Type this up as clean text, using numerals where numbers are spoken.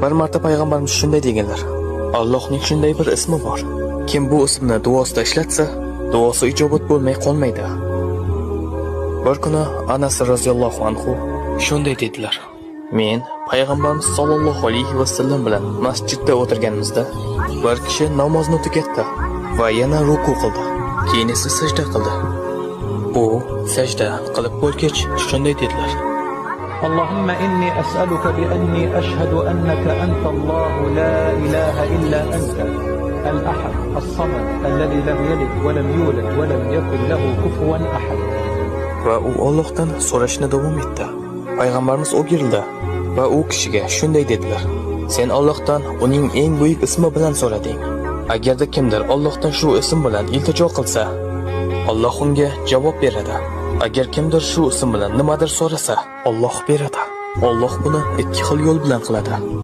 Bir marta payg'ambarimiz shunday deganlar: Allohning shunday bir ismi bor. Kim bu ismni duosida ishlatsa, duosi ijobat bo'lmay qolmaydi. Bir kuni Anas roziyallohu anhu shunday dedilar: Men payg'ambarimiz sollallohu alayhi vasallam bilan masjidda o'tirganimizda bir kishi namozni tugatdi va yana ruku qildi. Keyin esa sajda qildi. U sajda qilib bo'lgach shunday dedilar: اللهم إني أسألك بأني أشهد أنك أنت الله لا إله إلا أنت الأحد الصمد الذي لم يلد ولم يولد ولم يكن له كفوا أحد. Va u Allohdan so'rashni davom etdi. Payg'ambarimiz o'girildi va u kishiga shunday dedilar: Sen Allohdan uning eng buyuk ismi bilan so'rading. Agarda kimdir Allohdan shu ism bilan iltijo qilsa, Alloh unga javob beradi. Agar kimdir shu ism bilan nimadir so'rasa, Alloh beradi. Alloh buni ikki xil yo'l bilan qiladi.